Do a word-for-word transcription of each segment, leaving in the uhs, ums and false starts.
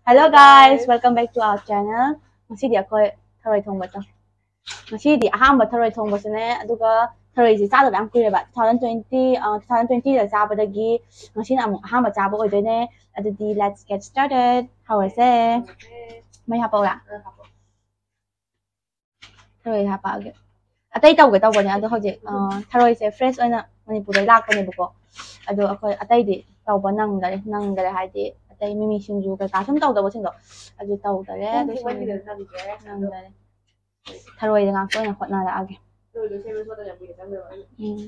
Hello guys, welcome back to our channel. ꯉꯁꯤꯗꯤ ꯑꯩꯈꯣꯏ ꯊꯔꯣꯏ ꯊꯣꯡꯕ ꯇꯧ ꯉꯁꯤꯗꯤ ꯑꯍꯥꯟꯕ ꯊꯔꯣꯏ ꯊꯣꯡꯕꯁꯨꯅꯦ, ꯑꯗꯨꯒ ꯊꯔꯣꯏꯁꯦ ꯆꯥꯗꯕ ꯌꯥꯝ ꯀꯨꯏꯔꯦꯕ, two thousand twenty, two thousand twenty ꯗ ꯆꯥꯕꯗꯒꯤ ꯉꯁꯤꯅ ꯑꯃꯨꯛ ꯑꯍꯥꯟꯕ ꯆꯥꯕ ꯑꯣꯏꯗꯣꯏꯅꯦ꯫ ꯑꯗꯨꯗꯤ let's get started. ꯍꯧꯔꯁꯦ꯫ ꯃꯩ ꯍꯥꯞꯄꯛꯎꯔꯥ? ꯊꯔꯣꯏ ꯍꯥꯞꯄꯛꯑꯒꯦ꯫ ꯑꯇꯩ ꯇꯧꯒꯦ ꯇꯧꯕꯅꯦ, ꯑꯗꯣ ꯍꯧꯖꯤꯛ ꯊꯔꯣꯏꯁꯦ fresh ꯑꯣꯏꯅ ꯃꯅꯤꯄꯨꯔꯗꯩ ꯂꯥꯛꯄꯅꯦꯕꯀꯣ꯫ ꯑꯗꯣ ꯑꯩꯈꯣꯏ ꯑꯇꯩꯗꯤ ꯇꯧꯕ ꯅꯪꯗꯔꯦ ꯅꯪꯗꯔꯦ ꯍꯥꯏꯗꯤ ꯑꯇꯩ ꯃꯤꯃꯤ ꯁꯤꯡꯖꯨ ꯀꯩꯀꯥ ꯁꯨꯝ ꯇꯧꯗꯧꯕꯁꯤꯡꯗꯣ ꯑꯗꯨ ꯇꯧꯗꯔꯦ꯫ ꯑꯗꯨ ꯁꯨꯝ ꯅꯪꯗꯔꯦ꯫ ꯊꯔꯣꯏꯗ ꯉꯥꯛꯇ ꯑꯣꯏꯅ ꯍꯣꯠꯅꯔꯛꯑꯒꯦ꯫ ꯎꯝ꯫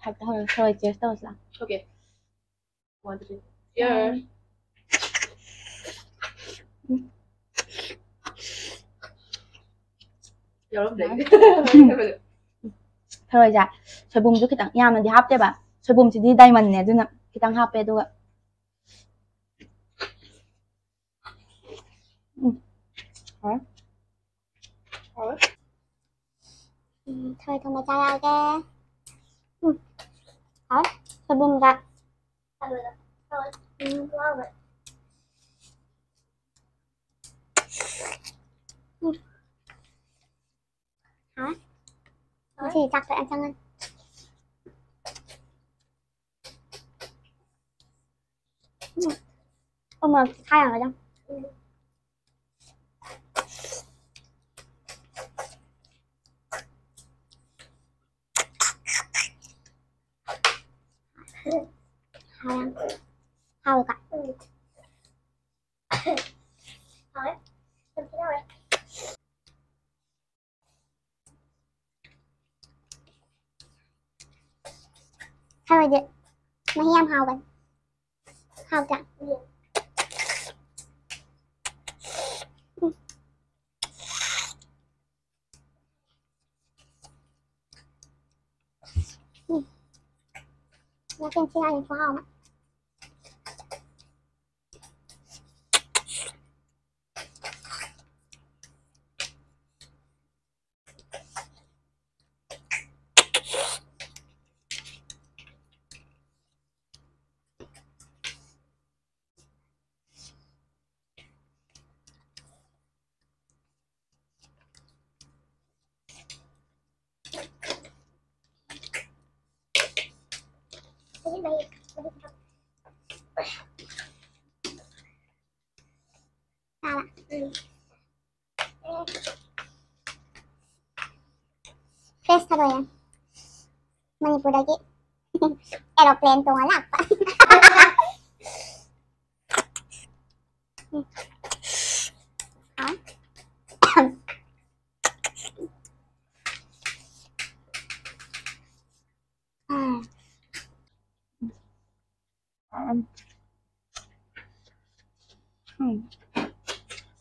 ꯍꯦꯛꯇ ꯍꯧꯔ ꯊꯔꯣꯏ taste ꯇꯧꯔꯁꯤ ꯂꯥꯎ꯫ Okay. One, two, three. Cheers. ꯊꯔꯣꯏꯁꯦ ꯁꯣꯏꯕꯨꯝꯁꯨ ꯈꯤꯇꯪ ꯌꯥꯝꯅꯗꯤ ꯍꯥꯞꯇꯦꯕ꯫ ꯁꯣꯏꯕꯨꯝꯁꯤꯗꯤ diamond ꯅꯦ, ꯑꯗꯨꯅ ꯈꯤꯇꯪ ꯍꯥꯞꯄꯦ꯫ ꯑꯗꯨꯒ ꯎꯝ, ꯍꯥꯎꯔꯦ꯫ ꯎꯝ, ꯊꯔꯣꯏ ꯊꯣꯡꯕ ꯆꯥꯔꯛꯑꯒꯦ꯫ ꯎꯝ, ꯍꯥꯎꯔꯦ꯫ ꯁꯣꯏꯕꯨꯝꯒ꯫ ꯎꯝ, ꯍꯥꯎꯔꯦ꯫ ꯎꯝ, ꯍꯥꯎꯔꯦ꯫ ꯉꯁꯤ ꯆꯥꯛꯇꯣ ꯌꯥꯝ ꯆꯪꯉꯅꯤ꯫ ꯎꯝ, ꯎꯃꯣꯔꯣꯛ ꯈꯥ ꯌꯥꯝꯒꯗ꯭ꯔꯥ? ꯍꯥꯎ ꯌꯥꯝ꯫ ꯍꯥꯎꯋꯦꯀꯣ? ꯍꯥꯎꯋꯦ꯫ ꯌꯥꯝ ꯊꯤꯅ ꯍꯥꯎꯋꯦ꯫ ꯊꯔꯣꯏꯗꯤ ꯃꯍꯤ ꯌꯥꯝ ꯍꯥꯎꯕꯅꯤ꯫ ꯍꯥꯎꯇ꯭ꯔꯥ? ꯎꯝ꯫ ꯎꯝ꯫ ꯃꯆꯤꯟ ꯊꯤꯅ ꯈꯨꯍꯥꯎ ꯑꯃ꯫ Fresh ꯊꯥꯗꯣꯛꯑꯦ꯫ ꯃꯅꯤꯄꯨꯔꯗꯒꯤ aeroplane ꯇꯣꯡꯉ ꯂꯥꯛꯄ꯫ ꯎꯝ꯫ ꯎꯝ꯫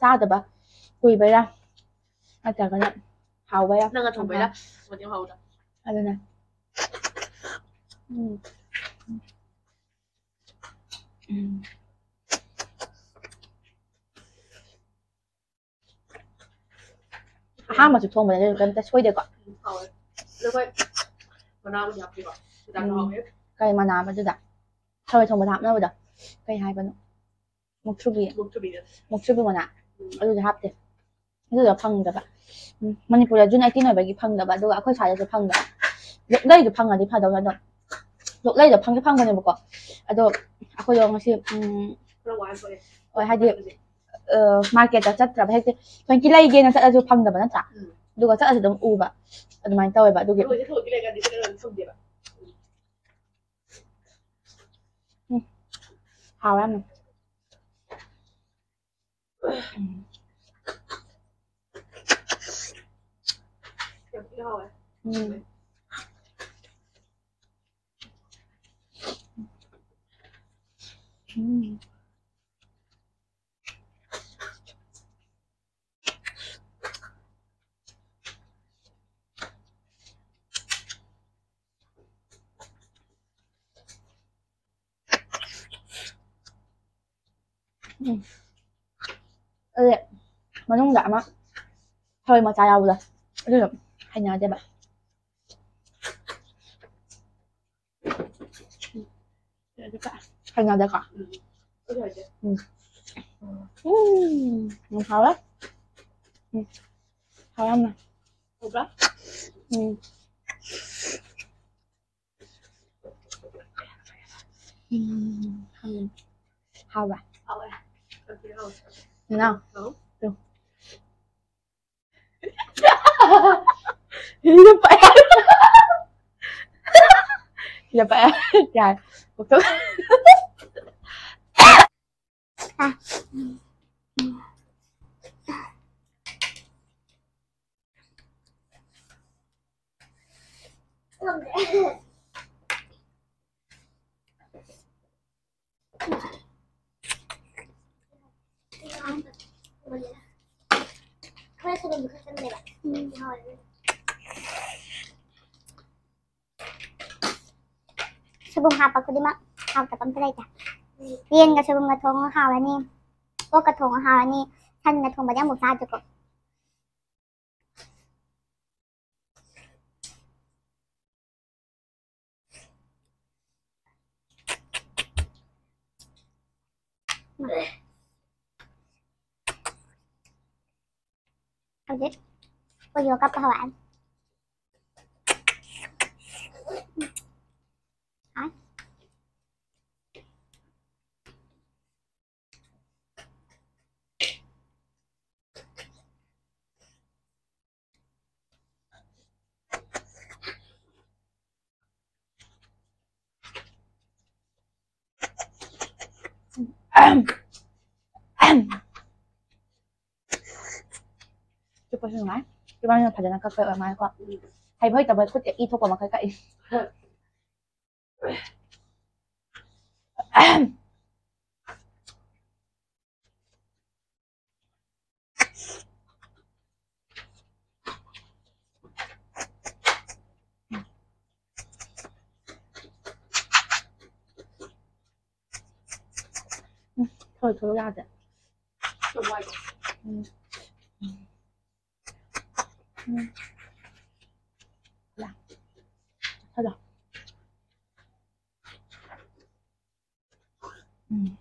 ꯆꯥꯗꯕ ꯀꯨꯏꯕꯩꯔꯥ ꯅꯠꯇ꯭ꯔꯒꯅ ꯍꯥꯎꯕꯩꯔꯥ? ꯅꯪꯅ ꯊꯣꯡꯕꯩꯔꯥ? ꯃꯣꯏꯗꯤ ꯍꯥꯎꯗ꯫ ꯑꯗꯨꯅ ꯎꯝ꯫ ꯎꯝ꯫ ꯑꯍꯥꯟꯕꯁꯨ ꯊꯣꯡꯕꯅꯦ, ꯑꯗꯨ ꯀꯩꯝꯇ ꯁꯣꯏꯗꯦꯀꯣ꯫ ꯎꯝ, ꯍꯥꯎꯋꯦ꯫ ꯑꯗꯣ ꯃꯣꯏ ꯃꯅꯥꯕꯨꯗꯤ ꯍꯥꯞꯄꯤꯀꯣ꯫ ꯍꯤꯗꯥꯛꯇꯣ ꯎꯝ꯫ ꯍꯥꯎꯋꯦ꯫ ꯀꯩ ꯃꯅꯥꯕ ꯑꯗꯨꯗ? ꯊꯔꯣꯏ ꯊꯣꯡꯕꯗ ꯍꯥꯞꯅꯕꯗꯣ꯫ ꯀꯩ ꯍꯥꯏꯕꯅꯣ? ꯃꯨꯛꯊ꯭ꯔꯨꯕꯤ꯫ ꯃꯨꯛꯊ꯭ꯔꯨꯕꯤꯗꯣ꯫ ꯃꯨꯛꯊ꯭ꯔꯨꯕꯤ ꯃꯅꯥ꯫ ꯎꯝ꯫ ꯑꯗꯨꯗꯤ ꯍꯥꯞꯇꯦ꯫ ꯑꯗꯨꯗꯣ ꯐꯪꯗꯕ꯫ ꯎꯝ, ꯃꯅꯤꯄꯨꯔꯗ June eighteen ꯑꯣꯏꯕꯒꯤ ꯐꯪꯗꯕ, ꯑꯗꯨꯒ ꯑꯩꯈꯣꯏ ꯁ꯭ꯋꯥꯏꯗꯁꯨ ꯐꯪꯗꯕ꯫ ꯂꯣꯛꯂꯩꯗꯣ ꯐꯪꯉꯗꯤ ꯐꯗꯧꯅꯦ ꯑꯗꯣ꯫ ꯂꯣꯛꯂꯩꯗꯣ ꯐꯪꯗꯤ ꯐꯪꯕꯅꯦꯕꯀꯣ꯫ ꯑꯗꯣ ꯑꯩꯈꯣꯏꯗꯣ ꯉꯁꯤ, ꯎꯝ, ꯈꯔ ꯋꯥꯅ ꯊꯣꯛꯑꯦ꯫ ꯍꯣꯏ, ꯍꯥꯏꯗꯤ, ꯑ, marketꯇ ꯆꯠꯇ꯭ꯔꯕ, ꯍꯦꯛꯇ ꯊꯑꯣꯏꯀꯤ ꯂꯩꯒꯦꯅ ꯆꯠꯂꯁꯨ ꯐꯪꯗꯕ ꯅꯠꯇ꯭ꯔꯥ? ꯎꯝ꯫ ꯑꯗꯨꯒ ꯆꯠꯂꯁꯨ ꯑꯗꯨꯝ ꯎꯕ꯫ ꯑꯗꯨꯃꯥꯏꯅ ꯇꯧꯋꯦꯕ, ꯑꯗꯨꯒꯤ꯫ ꯊꯑꯣꯏꯀꯤ ꯂꯩꯔꯀꯥꯟꯗꯤ ꯆꯠꯂꯒ ꯑꯗꯨꯝ ꯐꯪꯗꯦꯕ꯫ ꯎꯝ꯫ ꯍꯥꯎꯋꯦ ꯌꯥꯝꯅ꯫ ꯎꯝ꯫ ꯌꯥꯝ ꯊꯤꯅ ꯍꯥꯎꯋꯦ꯫ ꯎꯝ꯫ ꯎꯝ꯫ ꯎꯝ꯫ ꯑꯗꯨꯗꯤ ꯃꯅꯨꯡꯗ ꯑꯃ ꯊꯔꯣꯏ ꯃꯆꯥ ꯌꯥꯎꯕꯗꯣ, ꯑꯗꯨꯗꯣ ꯍꯩꯅꯗꯦꯕ꯫ ꯍꯩꯅꯗꯦꯀꯣ? ꯎꯝ꯫ ꯎꯝ, ꯌꯥꯝ ꯍꯥꯎꯋꯦ꯫ ꯎꯝ, ꯍꯥꯎꯋꯦ ꯌꯥꯝꯅ꯫ ꯍꯥꯎꯕ꯭ꯔꯥ? ꯎꯝ꯫ ꯎꯝ, ꯍꯥꯎꯕ꯭ꯔꯥ? ꯍꯥꯎꯋꯦ꯫ ꯅꯅꯥꯎ꯫ ꯍꯥꯎ꯫ ꯇꯨ꯫ ꯁꯤꯗ ꯄꯥꯏ꯫ ꯁꯤꯗ ꯄꯥꯏ꯫ ꯌꯥꯔꯦ꯫ ꯁꯣꯏꯕꯨꯝ ꯍꯥꯞꯄ ꯈꯨꯗꯤꯡꯃꯛ ꯍꯥꯎꯇꯕ ꯑꯝꯇ ꯂꯩꯇꯦ꯫ ꯌꯦꯟꯒ ꯁꯣꯏꯕꯨꯝꯒ ꯊꯣꯡꯉ ꯍꯥꯎꯔꯅꯤ, ꯑꯣꯛꯀ ꯊꯣꯡꯉ ꯍꯥꯎꯔꯅꯤ, ꯁꯟꯒ ꯊꯣꯡꯕꯗꯤ ꯑꯃꯨꯛ ꯆꯥꯗ꯭ꯔꯤꯀꯣ꯫ ꯍꯧꯖꯤꯛ ꯑꯣꯔꯤꯑꯣ ꯀꯞꯄ ꯍꯧꯔꯛꯑꯅꯤ꯫ ꯍꯥꯏ꯫ ꯆꯨꯞꯄꯁꯨ ꯅꯨꯡꯉꯥꯏ꯫ ꯏꯕꯥꯅꯤꯅ ꯐꯖꯅ ꯀꯛꯄ ꯑꯣꯏꯔ ꯃꯥꯜꯂꯦꯀꯣ꯫ ꯍꯩꯕ ꯍꯩꯇꯕ ꯈꯨꯠꯇ ꯏ ꯊꯣꯛꯄ ꯃꯈꯩ ꯀꯛꯏ꯫ ꯎꯝ, ꯊꯣꯏ ꯊꯣꯏ ꯌꯥꯗꯦ꯫ ꯎꯝ꯫ ꯎꯝ꯫ ꯌꯥ꯫ ꯍꯜꯂꯣ꯫ ꯎꯝ꯫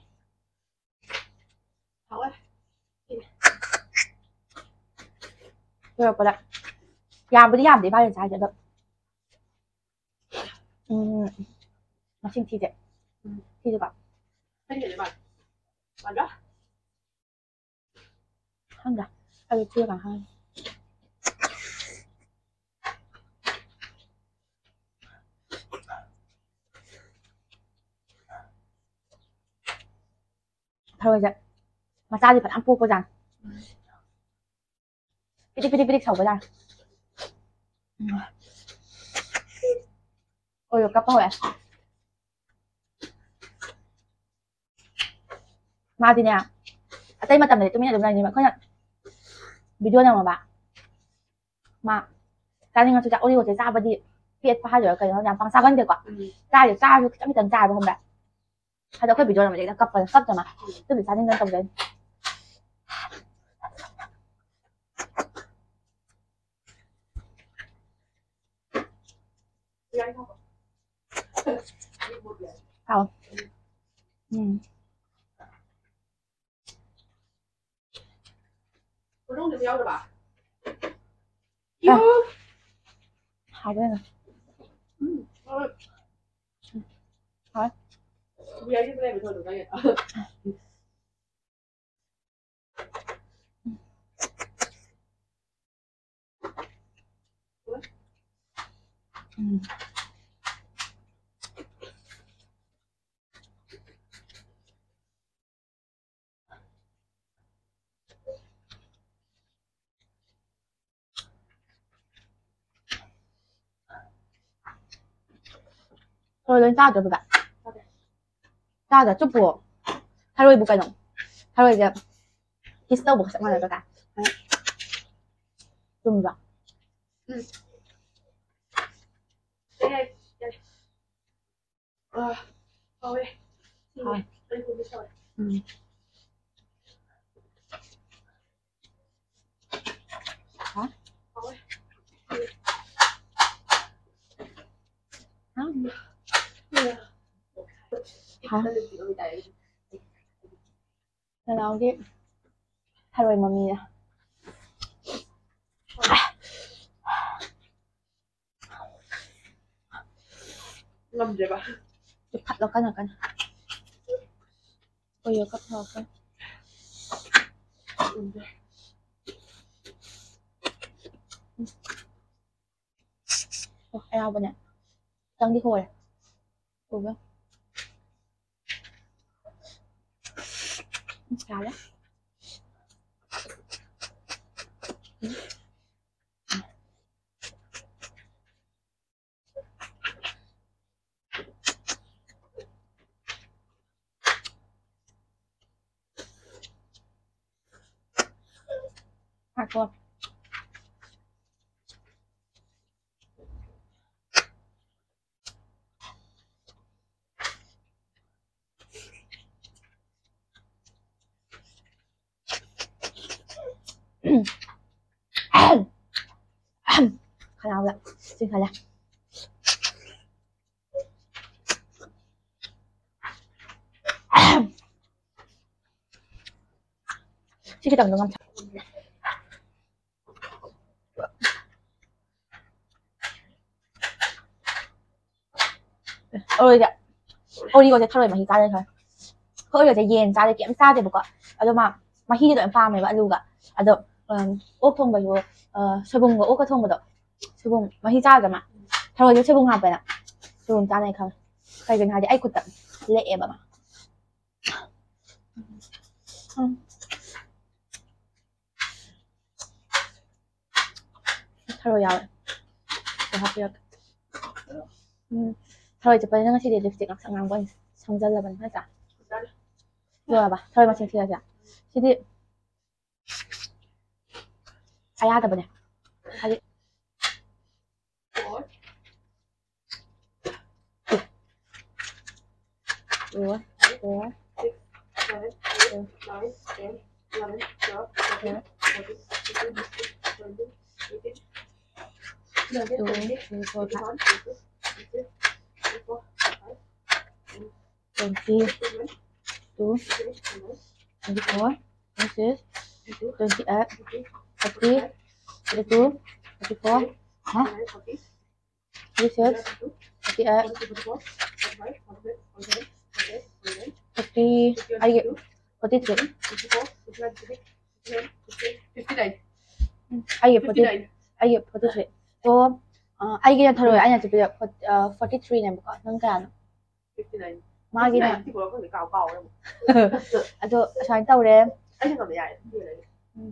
ꯍꯥꯎꯋꯦ꯫ ꯂꯣꯏꯔꯛꯄꯗ ꯌꯥꯝꯕꯨꯗꯤ ꯌꯥꯝꯗꯦ ꯏꯕꯥꯅꯤ ꯆꯥꯏꯁꯦ, ꯑꯗꯣ, ꯎꯝ, ꯃꯁꯤꯡ ꯊꯤꯁꯦ꯫ ꯁꯤꯁꯨꯀꯣ꯫ ꯈꯪꯗꯦ꯫ ꯑꯩ ꯊꯤꯔꯀꯥꯟ ꯈꯪꯉꯅꯤ꯫ ꯊꯔꯣꯏꯁꯦ ꯃꯆꯥꯗꯤ ꯐꯅꯌꯥꯝ ꯄꯣꯛꯄꯖꯥꯠꯅꯤ꯫ ꯄꯤꯗꯤꯛ ꯄꯤꯗꯤꯛ ꯄꯤꯗꯤꯛ ꯁꯧꯕꯖꯥꯠꯅꯤ꯫ ꯎꯝ꯫ ꯑꯣꯏꯔꯣ ꯀꯞꯄ ꯍꯧꯔꯦ꯫ ꯃꯥꯗꯤꯅꯦ, ꯑꯇꯩ ꯃꯇꯝꯗꯗꯤ ꯇꯨꯃꯤꯟꯅ ꯑꯗꯨꯝ ꯂꯩꯅꯤꯕ꯫ ꯑꯩꯈꯣꯏꯅ ꯚꯤꯗꯤꯑꯣ ꯅꯝꯃꯕ, ꯃꯥ ꯆꯥꯅꯤꯡꯉꯁꯨ ꯆꯥ-, ꯑꯣꯔꯤꯑꯣꯁꯦ ꯆꯥꯕꯗꯤ ꯄꯦꯠꯄ ꯍꯥꯏꯗꯣꯏꯔꯥ ꯀꯩꯅꯣ, ꯌꯥꯝ ꯄꯥꯡ ꯆꯥꯒꯟꯗꯦꯀꯣ꯫ ꯎꯝ꯫ ꯆꯥꯔꯁꯨ, ꯆꯥꯔꯁꯨ ꯈꯤꯇꯪ ꯈꯤꯇꯪ ꯆꯥꯏꯕ ꯈꯪꯕ꯭ꯔꯥ? ꯑꯗꯣ ꯑꯩꯈꯣꯏ ꯚꯤꯗꯤꯑꯣ ꯅꯝꯕꯁꯦ ꯍꯦꯛꯇ ꯀꯞꯄ, ꯀꯞꯇꯅ꯫ ꯑꯗꯨꯗꯤ ꯆꯥꯅꯤꯡꯗꯅ ꯇꯧꯖꯩꯅꯤ꯫ ꯍꯥꯎ꯫ ꯎꯝ꯫ ꯃꯅꯨꯡꯗꯗꯤ ꯌꯥꯎꯗꯕ? ꯑ꯫ ꯍꯥꯎꯕ ꯌꯥꯝꯅ꯫ ꯎꯝ, ꯍꯥꯎꯋꯦ꯫ ꯍꯥꯎꯋꯦ꯫ ꯌꯥꯏꯁꯤꯗ ꯂꯩꯕꯗꯣ ꯑꯗꯨꯝ ꯆꯥꯒꯦ꯫ ꯎꯝ꯫ ꯊꯔꯣꯏ ꯂꯣꯏ ꯆꯥꯗ꯭ꯔꯣ ꯕꯕꯥ? ꯆꯥꯗ꯭ꯔꯥ? ꯆꯨꯞꯄꯨ꯫ ꯊꯔꯣꯏꯕꯨ ꯀꯩꯅꯣ? ꯊꯔꯣꯏꯁꯦ kiss ꯇꯧꯕꯒ ꯆꯞ ꯃꯥꯟꯅꯗ꯭ꯔꯣ ꯀꯥꯏ? ꯆꯨꯝꯗ꯭ꯔꯣ? ꯎꯝ꯫ ꯑ, ꯍꯥꯎꯋꯦ꯫ ꯍꯥꯎꯋꯦ꯫ ꯎꯝ꯫ ꯍꯥ? ꯍꯥꯎꯋꯦ꯫ ꯍꯥ? ꯍꯥ? ꯅꯅꯥꯎꯒꯤ ꯊꯔꯣꯏ ꯃꯃꯤꯅꯦ꯫ ꯉꯝꯗ꯭ꯔꯦꯕ꯫ ꯆꯨꯞꯊꯠꯂꯣ ꯀꯟꯅ ꯀꯟꯅ꯫ ꯑꯣꯏꯌꯣ ꯀꯞꯊꯣꯛꯀꯦ꯫ ꯑꯣ, ꯑꯌꯥꯎꯕꯅꯦ꯫ ꯈꯤꯇꯪꯗꯤ ꯍꯣꯔꯦ꯫ ꯎꯕ꯭ꯔꯥ? ꯎꯝ, ꯌꯥꯔꯦ꯫ ꯉꯥꯏꯈꯣ꯫ ꯈꯅꯥꯎꯗ ꯆꯤꯡꯈꯠꯂꯦ꯫ ꯁꯤ ꯈꯤꯇꯪꯗꯣ ꯉꯝ-, ꯑꯣꯔꯤꯁꯦ, ꯑꯣꯔꯤꯑꯣꯁꯦ ꯊꯔꯣꯏ ꯃꯍꯤ ꯆꯥꯔꯦ ꯈꯔ꯫ ꯑꯩꯈꯣꯏ ꯑꯣꯔꯤꯑꯣꯁꯦ ꯌꯦꯟ ꯆꯥꯗꯦ, ꯀꯩꯝ ꯆꯥꯗꯦꯕꯀꯣ꯫ ꯑꯗꯣ ꯃꯥ ꯃꯍꯤꯗꯤ ꯂꯣꯏ ꯄꯥꯝꯃꯦꯕ, ꯑꯂꯨꯒ꯫ ꯑꯗꯣ, ꯎꯝ, ꯑꯣꯛ ꯊꯣꯡꯕꯁꯨ, ꯑ, ꯁꯣꯏꯕꯨꯝꯒ ꯑꯣꯛꯀ ꯊꯣꯡꯕꯗꯣ, ꯁꯣꯏꯕꯨꯝ ꯃꯍꯤ ꯆꯥꯗ꯭ꯔꯥ ꯃꯥ? ꯊꯔꯣꯏꯁꯨ ꯁꯣꯏꯕꯨꯝ ꯍꯥꯞꯄꯦꯅ꯫ ꯁꯣꯏꯕꯨꯝ ꯆꯥꯅꯩ ꯈꯪꯉꯦ꯫ ꯀꯩꯒꯤꯅꯣ ꯍꯥꯏꯗꯤ ꯑꯩ ꯈꯨꯠꯇ ꯂꯦꯛꯑꯦꯕ ꯃꯥ꯫ ꯎꯝ꯫ ꯊꯔꯣꯏ ꯌꯥꯎꯋꯦ꯫ ꯑꯩ ꯍꯥꯞꯄꯤꯔꯛꯀꯦ꯫ ꯎꯝ꯫ ꯊꯔꯣꯏ ꯆꯨꯞꯄꯅꯤꯅ ꯉꯁꯤꯗꯤ lipstick ꯉꯥꯛꯁꯪ ꯉꯥꯡꯕ ꯑꯣꯏꯅ ꯁꯪꯖꯜꯂꯕꯅꯤ ꯅꯠꯇ꯭ꯔꯥ? ꯂꯣꯏꯔꯕ? ꯊꯔꯣꯏ ꯃꯁꯤꯡ ꯊꯤꯔꯁꯦ꯫ ꯁꯤꯗꯤ ꯑꯌꯥꯗꯕꯅꯦ꯫ ꯍꯥꯏꯗꯤ Four, four, six, seven, eight, nine, ten, eleven, twelve, thirteen, fourteen, fifteen, sixteen, seventeen, eighteen, two, twenty, twenty-four, twenty-five, twenty-six, twenty-four, twenty-five, twenty, twenty-two, twenty-four, twenty-six, twenty-eight, thirty, thirty-two, thirty-four, huh? This is forty eight, forty, ꯑꯩꯒꯤ forty three. ꯑꯩꯒꯤ forty, ꯑꯩꯒꯤ forty three. ꯑꯗꯣ ꯑꯩꯒꯤꯅ ꯊꯔꯣꯏ ꯑꯩꯅ ꯆꯨꯞꯄꯤꯗ forty three ꯅꯦꯕꯀꯣ꯫ ꯅꯪ ꯀꯌꯥꯅꯣ? ꯃꯥꯒꯤꯅ ꯑꯗꯣ ꯁꯨꯃꯥꯏꯅ ꯇꯧꯔꯦ꯫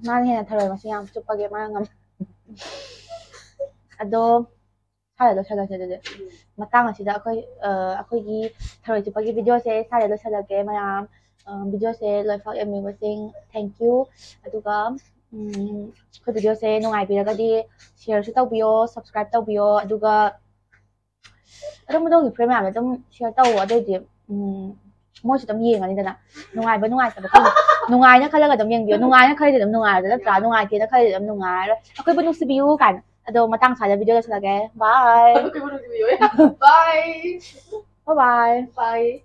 ꯃꯥꯅ ꯍꯦꯟꯅ ꯊꯔꯣꯏ ꯃꯁꯤꯡ ꯌꯥꯝ ꯆꯨꯞꯄꯒꯦ, ꯃꯥꯅ ꯉꯝ ꯑꯗꯣ ꯁ꯭ꯋꯥꯏꯗ ꯂꯣꯏꯁꯜꯂꯁꯦ ꯑꯗꯨꯗꯤ꯫ ꯃꯇꯥꯡ ꯑꯁꯤꯗ ꯑꯩꯈꯣꯏ ꯑꯩꯈꯣꯏꯒꯤ ꯊꯔꯣꯏ ꯆꯨꯞꯄꯒꯤ ꯚꯤꯗꯤꯑꯣꯁꯦ ꯁ꯭ꯋꯥꯏꯗ ꯂꯣꯏꯁꯜꯂꯒꯦ ꯃꯌꯥꯝ꯫ ꯚꯤꯗꯤꯑꯣꯁꯦ ꯂꯣꯏꯐꯥꯎ ꯌꯦꯡꯕꯤꯕꯁꯤꯡ thank you꯫ ꯑꯗꯨꯒ ꯑꯩꯈꯣꯏ ꯚꯤꯗꯤꯑꯣꯁꯦ ꯅꯨꯡꯉꯥꯏꯕꯤꯔꯒꯗꯤ shareꯁꯨ ꯇꯧꯕꯤꯌꯣ, subscribe ꯇꯧꯕꯤꯌꯣ꯫ ꯑꯗꯨꯒ ꯑꯗꯨꯝ ꯑꯗꯣꯝꯒꯤ friend ꯃꯌꯥꯝꯗ ꯑꯗꯨꯝ share ꯇꯧꯋꯣ꯫ ꯑꯗꯨꯑꯣꯏꯗꯤ ꯃꯣꯏꯁꯨ ꯑꯗꯨꯝ ꯌꯦꯡꯉꯅꯤꯗꯅ꯫ ꯅꯨꯡꯉꯥꯏꯕ ꯅꯨꯡꯉꯥꯏꯇꯕ ꯈꯪꯗꯦ꯫ ꯅꯨꯡꯉꯥꯏꯅ ꯈꯜꯂꯒ ꯑꯗꯨꯝ ꯌꯦꯡꯕꯤꯌꯣ꯫ ꯅꯨꯡꯉꯥꯏꯅ ꯈꯜꯂꯗꯤ ꯑꯗꯨꯝ ꯅꯨꯡꯉꯥꯏꯔꯗ ꯅꯠꯇ꯭ꯔꯥ? ꯅꯨꯡꯉꯥꯏꯇꯦꯅ ꯈꯜꯂꯗꯤ ꯑꯗꯨꯝ ꯅꯨꯡꯉꯥꯏꯔꯔꯣꯏ꯫ ꯑꯩꯈꯣꯏꯕꯨ ꯅꯨꯡꯁꯤꯕꯤꯌꯨ ꯀꯥꯏꯅ꯫ ꯑꯗꯣ ꯃꯇꯥꯡ ꯆꯥꯗ ꯚꯤꯗꯤꯑꯣ ꯂꯣꯏꯁꯤꯜꯂꯒꯦ꯫ Bye꯫ Bye꯫ Bye꯫